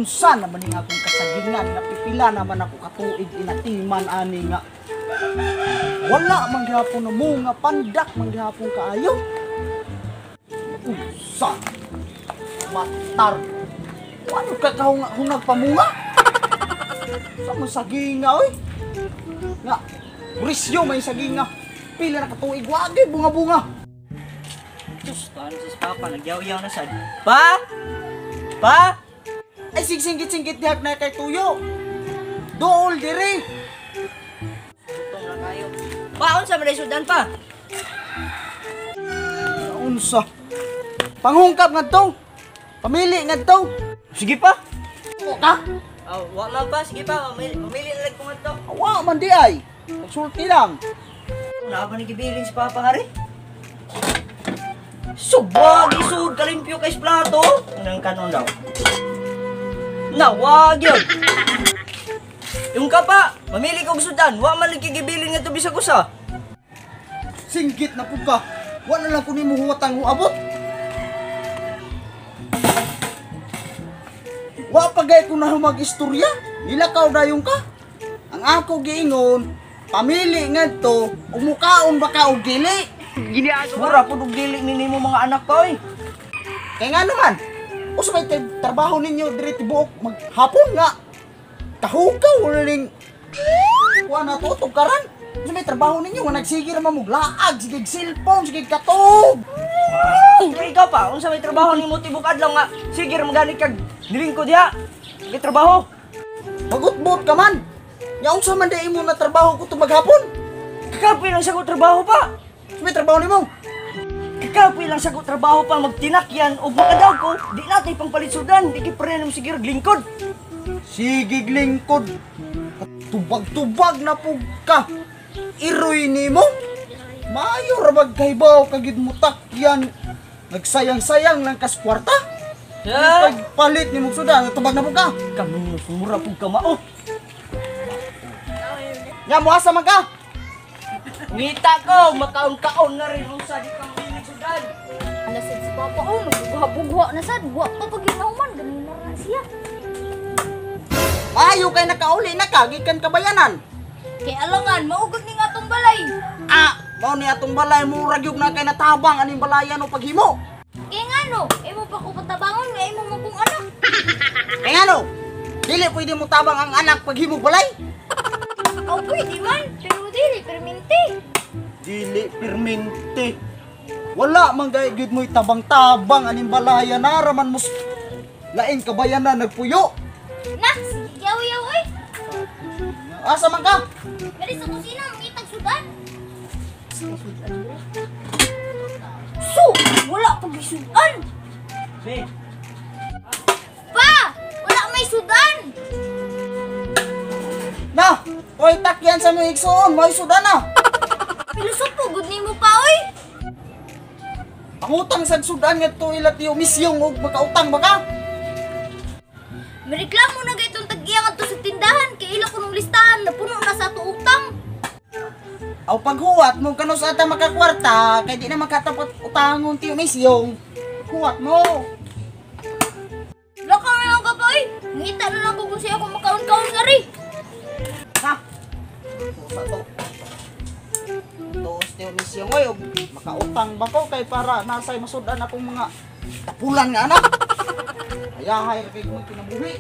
Unsa naman ning akong kasagingan, napipila naman ako katuig inatiman ani nga. Wala man gihapon na munga, pandak man gihapon kaayo. Unsa? Matar. Ano ka kahunag pamunga? Sa mo saginga oy? Nga, brisyo may saginga. Pila na katuig wagi bunga-bunga. Diyos, paano si Papa? Nagyaw-yaw na sad. Pa! Pa! Ay sigsingkit-singkit dihag na kay tuyo. Dool dire. Gutom na kayo. Pa, unsa man sudan pa? Unsa? Panghungkap ngadto. Pamili ngadto. Sige pa. Ka? Oh, wa man pa, sige pa, mamili, mamili na lang ko ngadto. Awa man di ay. Pagsulti lang. Wala ba nagibilin si Papa hari? Subwag isud kalimpyo kay plato. Nang kanon daw. Nawag yun. Yung ka pa, mamili kog sudan, wa man nagkigibilin nga bisag usa. Singgit na pud ka. Wa na lang ko nimo huwatang huabot. Wa pa gay ko na mag-istorya. Nilakaw dayon ka. Ang ako giingon, pamili ngadto, umukaon ba ka og dili? Mura pud og dili ni nimo mga anak ko oy. Kay nga naman, usa may trabaho ninyo diri tibuok maghapon nga. Kahukaw ning kuha na to tugkaran. Usa may trabaho ninyo nga nagsige ra man mo laag, sige cellphone, sige katog. Kay ikaw pa, unsa may trabaho nimo tibok adlaw nga sige ra magani kag nilingkod diha. May trabaho. Magutbot ka man. Nya unsa man di imo na trabaho ko maghapon? Kakapoy lang sa ko trabaho pa. Usa may trabaho nimo? Kakapoy lang sa ko trabaho pa magtinakyan og makadaw ko, di natay pangpalit sudan, di kay pre namo sige lingkod. Sige lingkod. Tubag-tubag na pug ka. Iroy nimo. Maayo ra magkahibaw kagid mo takyan. Nagsayang-sayang lang kas kwarta. Ha? Pagpalit nimo sudan, tubag na pug ka. Kami mura pug ka mao. Nya moasa man ka. Ngita ko, makaon-kaon na rin unsa di ka mahilig sudan. Nasad si Papa, oh, nagbuha-bugha na sad. Wa pa pag ginahuman, ganun na rin siya. Maayo kay nakauli na ka gikan kabayanan. Kay alangan, maugot ni nga atong balay. Ah, mao ni atong balay murag yug na kay natabang aning balayan o paghimo. Kay ngano, imo pa ko patabangon nga imo man kong anak. Kay ngano? Dili pwede mo tabang ang anak paghimo balay. Aw, pwede man, pero dili perminti. Dili permente. Wala man gay gyud mo'y tabang-tabang aning balayan nara man mus laing kabayanan nagpuyo. Na, sige yaw-yaw oy. Asa man ka? Dali sa kusina, mangitag sudan. So, wala pag sudan. Be, Pa, wala may sudan. Na, oy takyan sa mga igsuon, mo'y sudan na. Pilusopo, gud nimo pa oy. Pangutang sa sudan ngadto ila tiyo misyong og makautang ba ka? Mireklamo na gaytong tag-iya ngadto sa tindahan kay ila kunong listahan napuno na sa ato utang. Aw paghuwat mo kanus ata makakwarta kay di na makatapot utangon tiyo misyong. Huwat mo. Lakaw na lang ka pa oy. Ngita na lang ko kung siya kung makaon-kaon nga ri. Ha? Sa to. Tuos tiyo misyong oy og makautang ba ko kay para nasay masudan akong mga tapulan nga anak. Ayahay ra kay mo kinabuhi.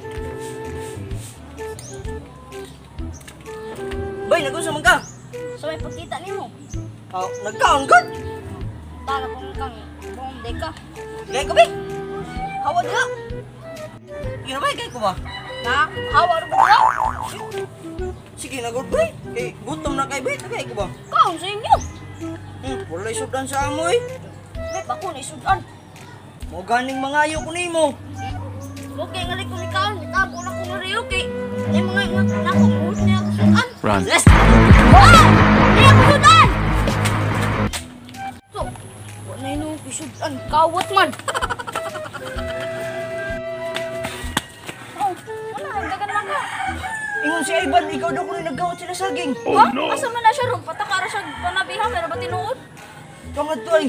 Bay, nagunsa man ka? So may pagkita nimo. Oh, nagkaon gud. Tala kung kang bongde ka. Gay ko be. Hawa diha. Yun ba gay ko ba? Na, hawa ra ba? Sige na gud bay. Kay gutom na kay bay, tagay ko ba? Kaon sa inyo. Walay sudan sa amoy. May bako ni sudan. Mo ganing mangayo ko nimo. Okay nga ko ni kaon, mitabo na ko nga okay. Ay mga nga nako buhot niya ako sudan. Run. Yes. Ah! Niya ako sudan. So, wa na ino sudan kawat man. Oh, wala dagan man ka. Ingon si Ivan, ikaw daw kuno nagkawat sila saging. Oh Ha? no! Asa man na siya ron? Patakara siya panabiha, meron ba tinuod? Kangad to ay.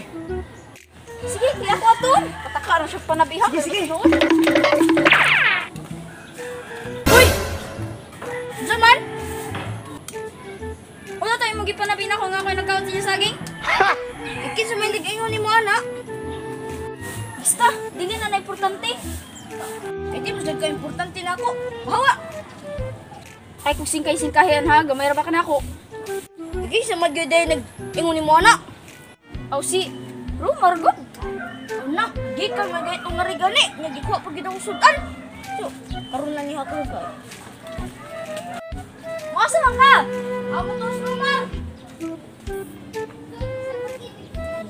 Sige, kaya ko aton. Patakara siya panabiha, Sige, meron ba sige. tinuod? mo gipanabin ako nga ako'y nagkaot sa inyong saging? Kinsa may nag-ingon nimo ana? Basta, dili na na importante. Kay di mo sad ka importante nako. Hawa. Ay kung singkay-singkahian ha, gamay ra ba ka nako? Kinsa man gyud day nag-ingon nimo ana? Aw si Rumor good. Aw na, gikan man gyud ang ngari gani, nga gikuha pa gyud ang sudan. So, karon lang niya ako kay. Asa man ka? Aw mo to Rumor.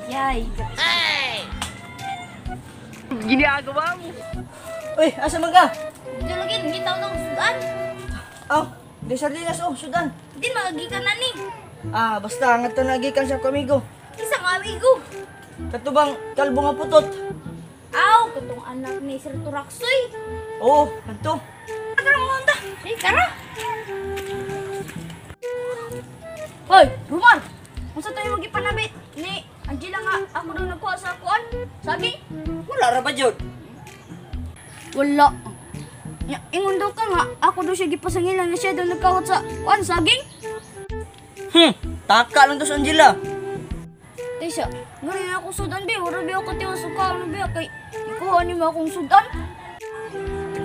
Yay. Uy, asa man ka? Di lagi gitaw ng sudan. Aw, di sardinas oh, sudan. Di magagikan na ni. Ah, basta ngadto na gikan sa kamigo. Isa nga amigo. Katubang kalbo nga putot. Aw, katong anak ni Sir Turaksoy. Oo, kadto. Tara mo ta. Eh, tara. Hoy, Rumor. Unsa tayo magipanabit ni Angela nga ako daw nagkuha sa kuan? Saging? Wala ra ba jud? Wala. Ya, ingon daw ka nga, ako daw siya gipasangilan nga siya daw nagkawat sa kuan saging. Taka lang to sa Angela. Taysa, ngari na ako sudan be, wala be ako tiwa sa kaon be kay ikuha ni mo akong sudan.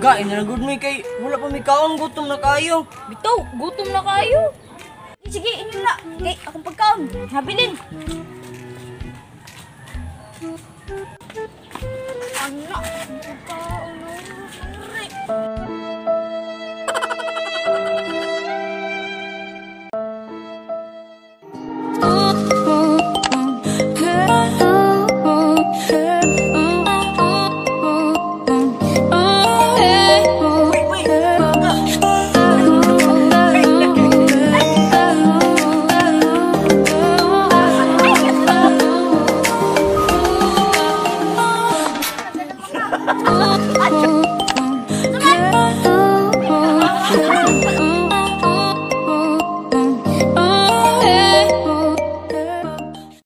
Gain na gud mi kay wala pa mi kaon, gutom na kayo. Bitaw, gutom na kayo. Sige, inyo na. Kay akong pagkaon. Habilin.